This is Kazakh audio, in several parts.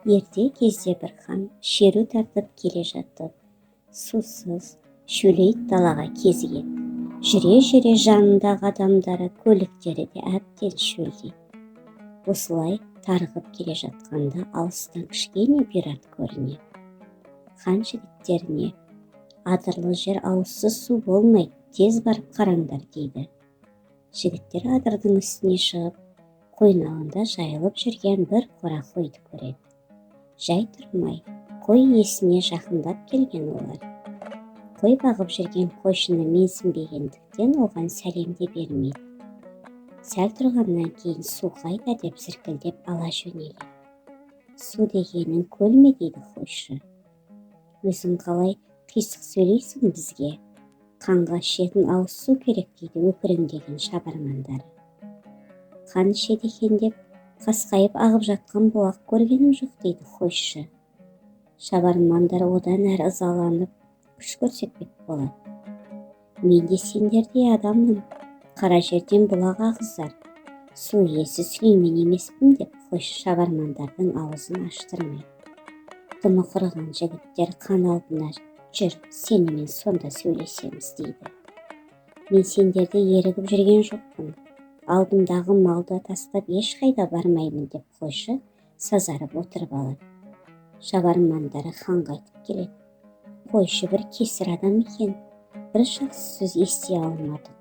Ерте кезде бір хан шеру тартып келе жатып, сусыз, шөлейт далаға кезігеді. Жүре-жүре жанындағы адамдары, көліктері де әбден шөлдейді. Осылай тарығып келе жатқанда алыстан кішкене бұйрат көрінеді. Хан жігіттеріне: «Адырлы жер ауызсыз су болмайды, тез барып қараңдар», – дейді. Жігіттер адырдың үстіне шығып, қойнауында жайылып жүрген бір қора қойды көреді. Жай тұрмай, қой иесіне жақындап келген олар. Қой бағып жүрген қойшыны менсінбегендіктен, оған сәлем де бермейді. Сәл тұрғаннан кейін «Су қайда?» деп зіркілдеп ала жөнеледі. «Су дегенің көл ме?» – дейді қойшы. «Өзің қалай қисық сөйлейсің? Бізге қанға ішетін ауыз су керек», – дейді өкіреңдеген шабармандары. «Қан ішеді екен деп қасқайып ағып жатқан бұлақ көргенім жоқ», – дейді қойшы. Шабармандар одан әрі ызаланып, күш көрсетпек болады. «Мен де сендердей адаммын, қара жерден бұлақ ағызар су иесі Сүлеймен емеспін», – деп қойшы шабармандардың аузын аштырмайды. Дымы құрыған жігіттер хан алдына: «Жүр, сенімен сонда сөйлесеміз», – дейді. «Мен сендерді ерігіп жүрген жоқпын, алдымдағы малды тастап ешқайда бармаймын», – деп қойшы сазарып отырып алады. Шабармандары ханға айтып келеді: «Қойшы бір кесір адам екен, бір жақсы сөз ести алмадық.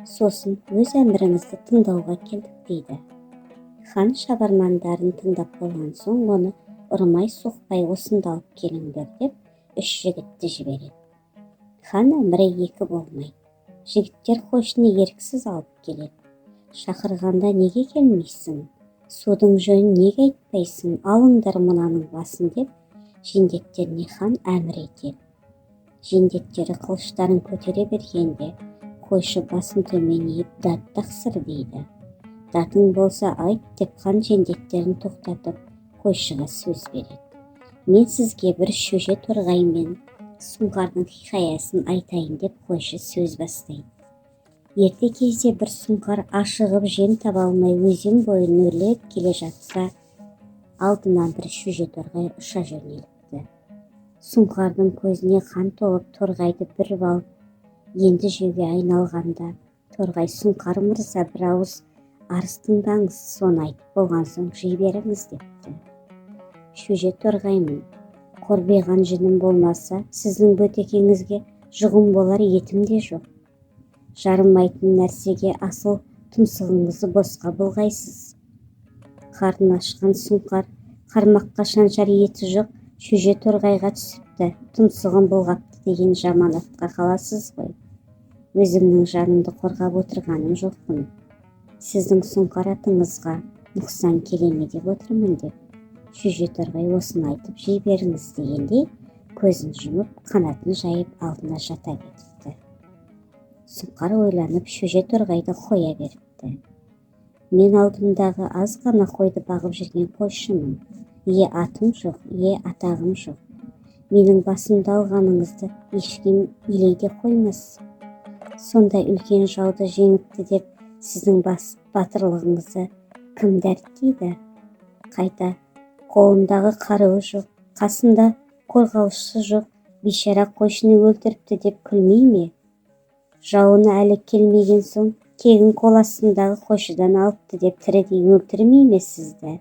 Сосын өз әміріңізді тыңдауға келдік», – дейді. Хан шабармандарын тыңдап болған соң, «Оны ұрмай соқпай осында алып келіңдер», – деп үш жігітті жібереді. Хан әмірі екі болмайды. Жігіттер қойшыны еріксіз алып келеді. «Шақырғанда неге келмейсің? Судың жөнін неге айтпайсың? Алыңдар мынаның басын», – деп жендеттеріне хан әмір етеді. Жендеттері қылыштарын көтере бергенде, қойшы басын төмен иіп: «Дат тақсыр», – дейді. «Датың болса, айт», – деп хан жендеттерін тоқтатып, қойшыға сөз береді. «Мен сізге бір шөже торғай мен сұңқардың хикаясын айтайын», – деп қойшы сөз бастайды. Ерте кезде бір сұңқар ашығып, жем таба алмай, өзен бойын өрлеп келе жатса, алдынан бір шөже торғай ұша жөнеліпті. Сұңқардың көзіне қан толып, торғайды бүріп алып, енді жеуге айналғанда, торғай: «Сұңқар мырза, бір ауыз арыз тыңдаңыз, соны айтып болған соң жей беріңіз», – депті. «Шөже торғаймын, қорбиған жүнім болмаса, сіздің бөтекеңізге жұғым болар етім де жоқ. Жарымайтын нәрсеге асыл тұмсығыңызды босқа былғайсыз». Қарны ашқан сұңқар қармаққа шаншар еті жоқ шөже торғайға түсіпті, тұмсығын былғапты деген жаман атқа қаласыз ғой. Өзімнің жанымды қорғап отырғаным жоқпын, сіздің сұңқар атыңызға нұқсан келе ме деп отырмын, деп шөже торғай осыны айтып, жей беріңіз дегендей көзін жұмып, қанатын жайып, алдына жата кетіпті. Сұңқар ойланып, шөже торғайды қоя беріпті. «Мен алдымдағы аз ғана қойды бағып жүрген қойшымын. Е атым жоқ, е атағым жоқ. Менің басымды алғаныңызды ешкім елей де қоймас. Сондай үлкен жауды жеңіпті деп сіздің бас батырлығыңызды кім дәріптейді? Қайта қолындағы қаруы жоқ, қасында қорғаушысы жоқ бейшара қойшыны өлтіріпті деп күлмей ме? Жауына әлі келмеген соң, кегін қол астындағы қойшыдан алыпты деп тірідей өлтірмей ме сізді?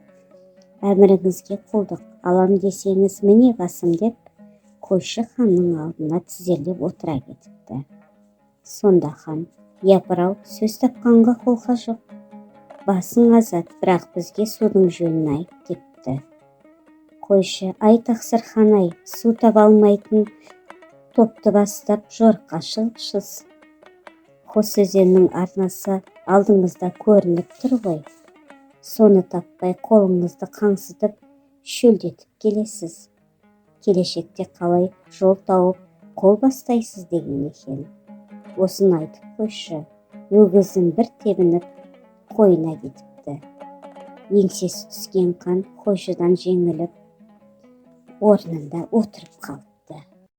Әміріңізге құлдық алам десеңіз, міне басым», – деп қойшы ханның алдына тізерлеп отыра кетіпті. Сонда хан: «Япырау, сөз тапқанға қолқа жоқ. Басың азат, бірақ бізге судың жөнін айт», – депті. Қойшы: «Ай, тақсыр хан ай, су таба алмайтын топты бастап жорыққа шығыпсыз. Қос өзеннің арнасы алдыңызда көрініп тұр ғой. Соны таппай, қолыңызды қаңсытып, шөлдетіп келесіз. Келешекте қалай жол тауып, қол бастайсыз?» – деген екен. Осыны айтып, қойшы өгізін бір тебініп, қойына кетіпті. Еңсесі түскен хан қойшыдан жеңіліп, орнында отырып қалыпты.